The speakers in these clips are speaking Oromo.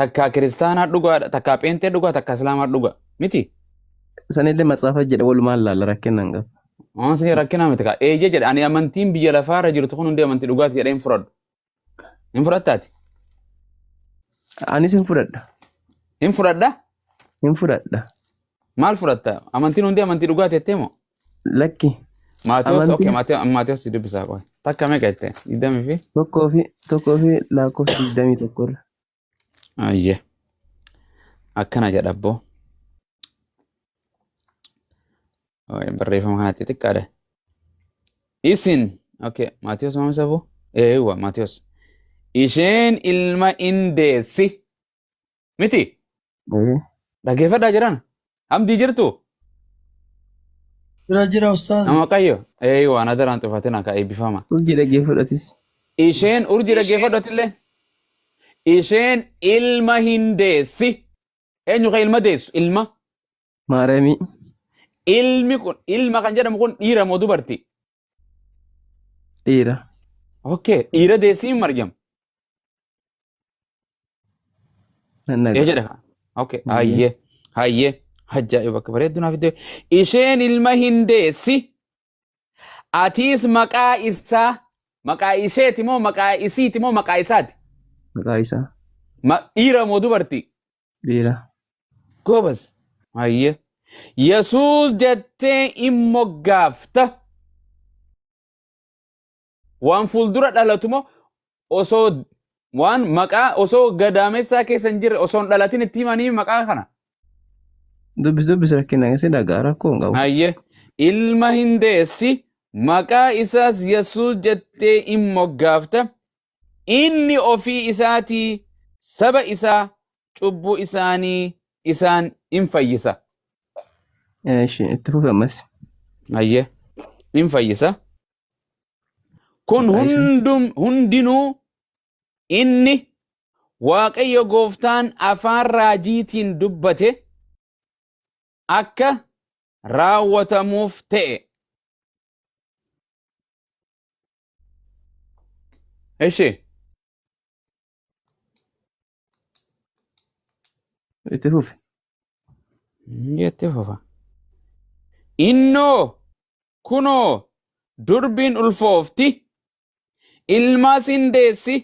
Takkaa kiristaanaa dhugaadha, takkaa pheenxee dhugaa, takkaa islaamaa dhugaa. Miti? Sanillee matsaafa jedha walumaan laalla rakkina hin qabu. Waan sin rakkina miti kaa. Eeyyee jedha ani amantiin biyya lafaarra jirtu kun hundi amantii dhugaati jedhee hin fudhadhu. Hin fudhattaati? Anis hin fudhadha. Hin fudhadha? Hin fudhadha. Maal fudhatta? Amantiin hundi amantii dhugaati jettee moo? Lakki. Maatewos Amantiin- okay Maatewos si dubbisaa qoy. Takka meeqa jette? Digdamii fi? Tokkoo fi lakkoofsa 21 irra. Ayyee. Akkana jedha abboo. Oye, Barreeffama kanatti xiqqaadha. Isin okay Maatewos maama saboo? Eewwa Maatewos. Isheen ilma in deessi. Miti? Ee. Dhaggeeffadhaa jiran. Hamdii jirtu? Jira jira ustaaz. Nama qayyo. Eewwa na daraan cufatina ka eebbifama. Urjii dhaggeeffadhatis. Isheen urjii dhaggeeffadhatillee. Isheen ilma hin deessi. Eenyu kan ilma deessu? Ilma. Maaramii. Ilmi kun ilma kan jedhamu kun dhiira moo dubartii? Dhiira. Okay, dhiira deessii Maryam. Nan Ee dhagaa. jedha. Okay, hayyee hayyee ajaa'iba bakka bareeddu naaf iddoo. Isheen ilma hin deessi. Atiis maqaa isaa maqaa isheeti moo maqaa isiiti moo maqaa isaati? Maqaa isaa. Dhiira moo dubartii? Dhiira. Goobas. Hayyee. Yesuus jettee in moggaafta. Waan fuuldura dhalatu moo osoo waan maqaa osoo gadaamessaa keessa hin jirre osoo hin dhalatin itti himanii maqaa kana. Dubbis dubbis rakkina si dhagaa rakkoo hin qabu. Hayyee. Ilma hin deessi maqaa isaas Yesuus jettee in moggaafta. Inni ofii isaatii saba isaa cubbuu isaanii isaan in fayyisa. Eeshi itti fufi ammas. Hayyee. In fayyisa. Kun Maqaa isaa. hundinuu inni Waaqayyo gooftaan afaan raajiitiin dubbate akka raawwatamuuf ta'e. Ishi. Itti fufi. Itti fufa. Innoo kunoo durbiin ulfoofti ilmaas hin deessi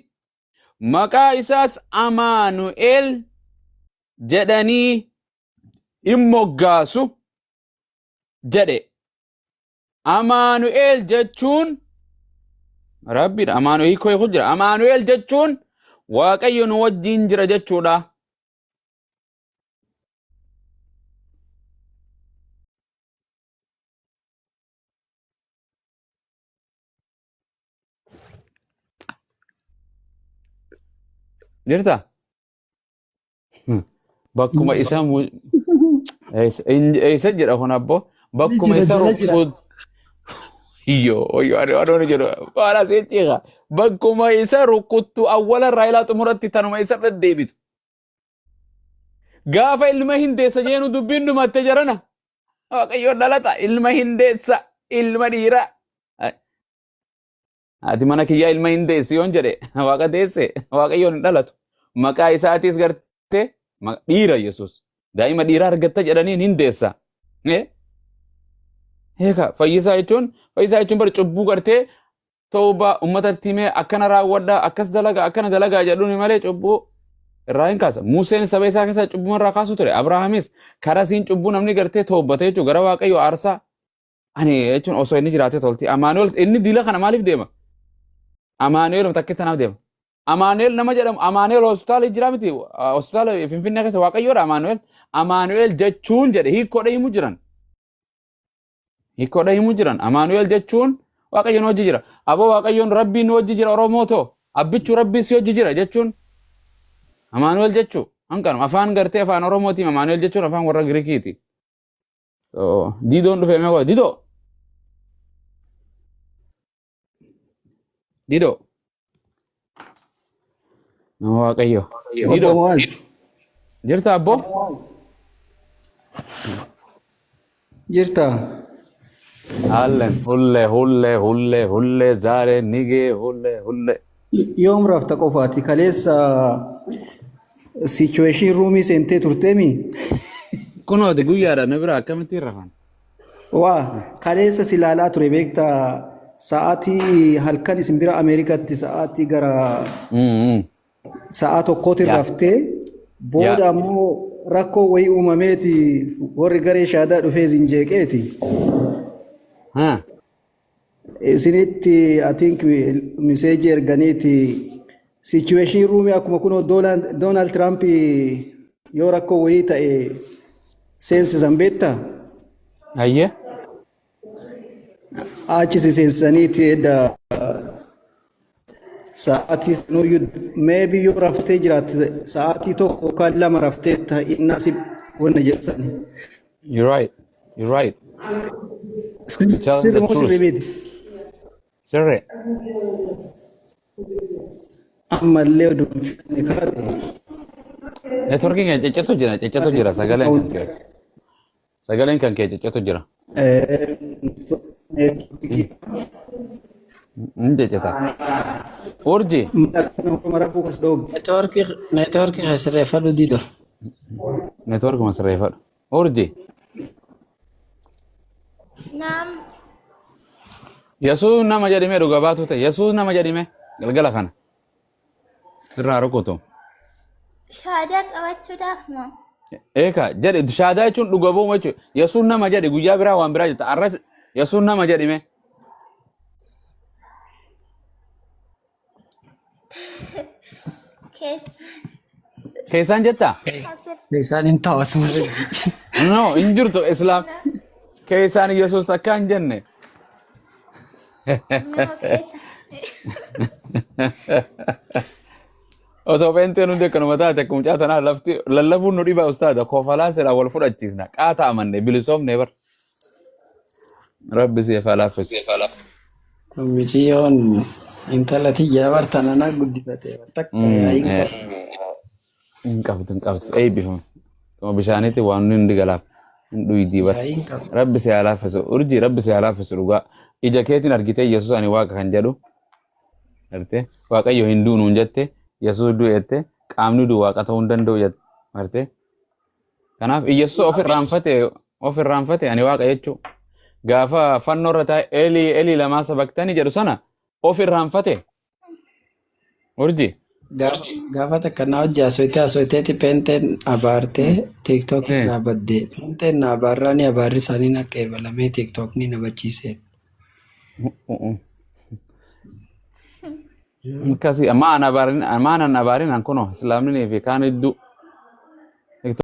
maqaa isaas Amaanu'el jedhanii in moggaasu jedhe. Amaanu'el jechuun Rabbiidha. Amaanu'el hiikoo hiikuu jira. Amaanu'el jechuun Waaqayyo nu wajjin jira jechuudha. Jirta? Bakkuma isa eessa jira kun abbo? Bakkuma jira, isa jala jira. rukkut. Iyyoo, iyyoo, ani waan jedhu waan asii ciiqa. Bakkuma isa rukkuttu awwala irraa ilaa xumuratti tanuma isa irra deebitu. Gaafa ilma hin deessa jeenu dubbiin dhumatte jarana. Waaqayyoon dhalata ilma hin deessa ilma dhiiraa. Ati mana kiyyaa ilma hin deessi yoon jedhe waaqa deesse waaqayyoon hin dhalatu. Maqaa isaatiis gartee dhiira Yesuus. Daa'ima dhiiraa argatta jedhaniin hin deessa. Eega fayyisaa jechuun bar cubbuu gartee tawbaa uummatatti himee akkana raawwadhaa akkas dalagaa akkana dalagaa jedhuun malee cubbuu irraa hin kaasa. Museen saba isaa keessaa cubbuu irraa kaasu ture. Abrahaamis karaa siin cubbuu namni gartee toobbate jechuudha gara waaqayyoo aarsaa. Ani jechuun osoo inni jiraatee tolti. Amaanu'el inni diila kana maaliif deema? Amaanu'el takka tanaaf deema. Amaanu'el nama jedhamu Amaanu'el hospitaala jira miti hospitaala Finfinnee keessa waaqayyoodha Amaanu'el. Amaanu'el jechuun jedhe hiikkoodha himu jiran. Hiikkoodha himu jiran. Amaanu'el jechuun waaqayyoon hojii jira. Aboo waaqayyoon rabbiin nu hojii jira Oromoo too. Abbichuu rabbiin si hojii jira jechuun Amaanu'el jechuu. Hanqanuma afaan gartee afaan Oromootiin Amaanu'el jechuun afaan warra Girikiiti. So, Didoon dhufee mee qoy Didoo. Didoo. Nama Waaqayyo. Obbo Didoo. Mu'aaz. Jirta abbo? Jirta. Allen hulle hulle hulle hulle zaare nigee hulle hulle. Yoom rafta qofaati? Kaleessa Situation roomii seentee turteemi. Kunooti guyyaadha na bira akkamittiin rafan. Waa kaleessa si ilaalaa ture beektaa, sa'aatii halkan isin bira Ameerikaatti sa'aatii gara sa'a 1tti raftee booda ammoo rakkoo wayii uumameeti, warri garee shaadaa dhufee isin jeeqeeti. Isinitti, I think, message erganiiti situation roomii akkuma kunoo Donald Trump yoo rakkoo wayii ta'e seensisan, beektaa? Hayyee. Achi si seensisaniiti edda sa'aatii sanuyyuu maybe yoo raftee jiraatte sa'aatii 1 yookaan 2 raftee ta'innaa si wanna jedhu. You're right. You're right. You're telling Sirri the moo sirrii truth. miti? Sirri. Ammallee oduu hin fidne kaate. Networkiin kan ciccatu jira, ciccatu jira sagaleen kan kee. Sagaleen kan kee ciccatu jira. Networkii. Hin ciccita. Urji. Akkana rafuu kas dhoog. Networkii sirreeffadhu dido. Networkuma sirreeffadhu. Urji. Naam. Yesuus nama jedhime, dhuga baatu ta'e. Yesuus nama jedhime galgala kana. Sirraa rukutu. Shaadaa qabachuudhaaf moo? Eeka jedhe, shaadaa jechuun dhuga ba'uu jechuudha. Yesuus nama jedhe, guyyaa biraa waan biraa jetta. Arra Yesuus nama jedhime. Keessa. Keessaan jettaa? Isaan hin ta'u asuma irra. No, hin jirtu Islaam. Keessaan Yesuus takka hin jenne. No, keessa. Otoo pheenxeen hundi akkanuma taate, akkuma mucaa tanaa lafti lallabuun nu dhiba ustaada. Kofalaa silaa wal fudhachiisna. Qaata amanne bilisoomne bar. Rabbi siif haa laaffisu. Miciyyoon intala tiyyaa bartan ana guddifate takka yaa'iin qabu. Hin qabdu, hin qabdu. Eebbifama. Akkuma bishaaniitti waan hundi galaaf hin dhuydii bar. Yaa'iin qabu. Rabbi si haa laaffisu. Urjii, Rabbi si haa laaffisu dhugaa. Ija keetiin argitee Yesuus ani Waaqa kan jedhu. Argitee Waaqayyo hin du'u nuun jette, Yesuus du'e jette, qaamni du'u Waaqa ta'uu hin danda'u jette. Argitee. Kanaaf Yesuus of irraanfate ani Waaqa jechuu. Gaafa fannoo irra taa'e "Elii Elii lamaa sabaktanii" jedhu sana of irraanfate. Urjii. Gaafa takka na hojii haasofte haasofteeti peenteen abaartee TikTok irraa badde. Peenteen na abaarraani abaarri isaanii na qeebalamee TikTokni na bachiise. Akkasii amma an abaarin, amma an abaarin an kunoo islaamni fi kaan hedduu.